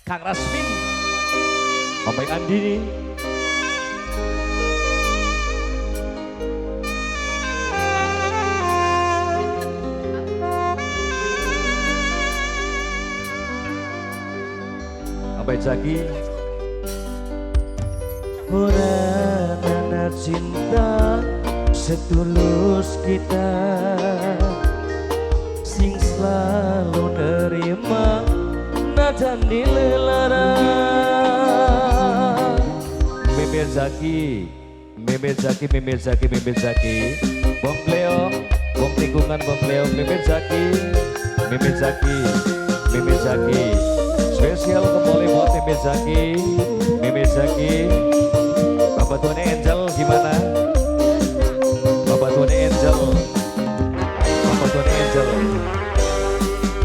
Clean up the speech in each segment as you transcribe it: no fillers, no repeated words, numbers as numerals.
Kang Rasmin, Mamai Andini. Mamai Zaki. Ora ana cinta setulus kita, sing selalu nerima najan dilelara. Mimir Zaki, Mimir Zaki, Mimir Zaki, Mimir Zaki. Bong Leo, Bong Tikungan, Bong Leo, Mimir Zaki, Mimir Zaki, Mimir Zaki. Spesial kembali buat Mimir Zaki, Mimir Zaki. Bapak Tuan Angel gimana? Bapak Tuan Angel, Bapak Tuan Angel.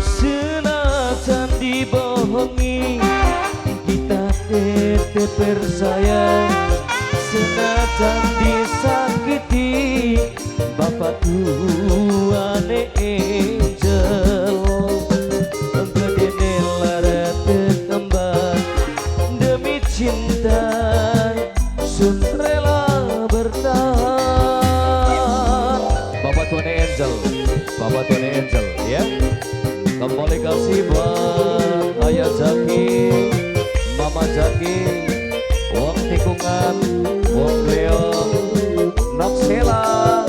Senajan dibohongi, kita tetep percaya. Senajan disakiti, Bapak Tuane Angel. Gedene lara tekembang, demi cinta sun rela bertahan. Bapak Tuan Angel, Bapak Tuan Angel ya. Kembali kasih buat Ayah Zaki, Mama Zaki, Wong Tikungan, Wong Leo, Noksela.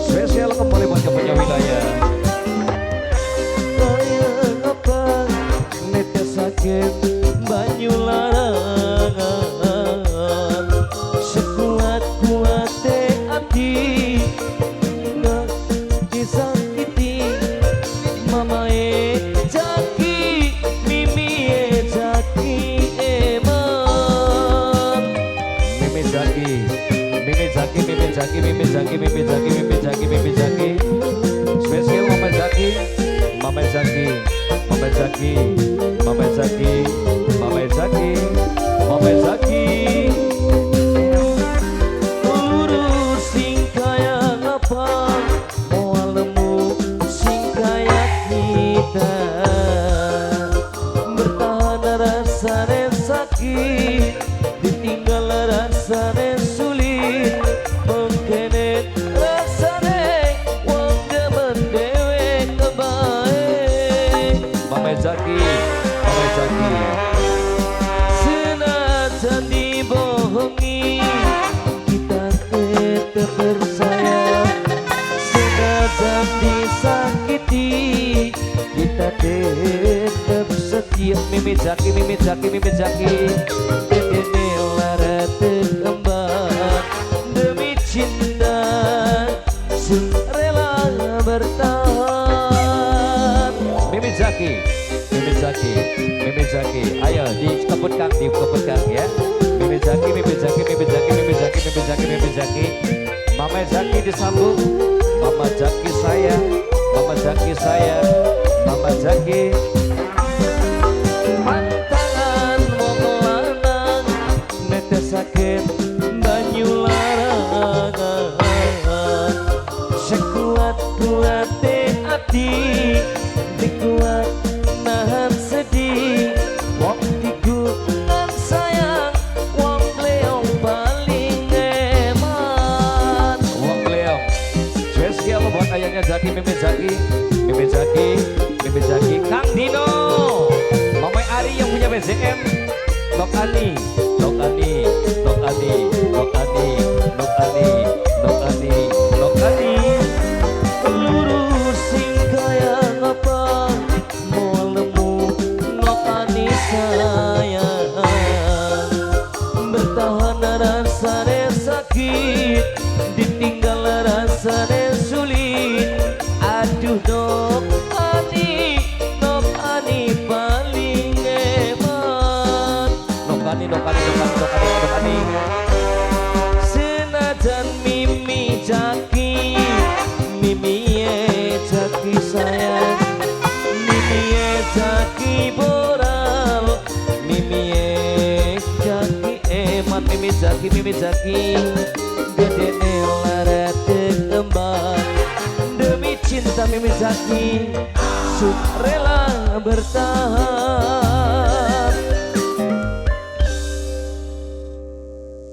Spesial kembali buat yang punya wilayah. Kaya apa netesake banyu larangan, sekuat-kuate ati nggak disakiti. Mamae Zaki, Mimie Zaki eman. Mimi Zaki, Mimi Zaki, Mimi Zaki, Mimi Zaki, Mimi Zaki, Mimi Zaki, Mimi Zaki. Spesial Mama Zaki, Mama Zaki, Mama Zaki, Mama Zaki, Mama Zaki, Mama Zaki. Lurus sing kaya ngapa, moal nemu sing kaya kita. Bertahan rasane sakit, ditinggal rasane sulit. Mengkene rasane wong demen dhewe kebae. Mama Zaki, Mama Zaki. Senajan dibohongi, kita tetap percaya. Senajan disakiti, kita tetap setia. Mimi Zaki, Mimi Zaki, Mimi Zaki. Gedene lara tekembang, demi cinta sun rela bertahan. Mimi Zaki, Mimi Zaki, Mimi Zaki. Ayo dikebutkan, dikebutkan ya. Mimi Zaki, Mimi Zaki, Mimi Zaki, Mimi Zaki, Mimi Zaki, Mimi Zaki. Mama Zaki disambung. Mama Zaki saya, Mama Zaki saya, Mama Zaki. Pantangan wong lanang netesake banyu larangan, sekuat-kuate ati dikuat nahan sedih. Wong tikungan sayang, wong leong paling eman. Wong Leong. Spesial buat ayahnya Zaki, Mimi Zaki, Mimi Zaki, Mimi Zaki, Kang Dino, Mama Ari yang punya BCM, Nok Ani, Nok Ani, Nok Ani, Nok Ani, Nok Ani, Nok Ani, Nok Ani. Lurus sing kaya ngapa, moal nemu Nok Ani sayang. Bertahan rasane sakit, ditinggal rasane sulit. Aduh Nok Ani, Nok Ani paling eman. Nok Ani, Nok Ani, Nok Ani, Nok Ani, Nok Ani. Senajan Mimi Zaki, Mimi Zaki sayang, Mimi Zaki boral, Mimi Zaki eman. Mimi Zaki, Mimi Zaki. Gedene lara tekembang, demi cinta Mimi Zaki sun rela bertahan.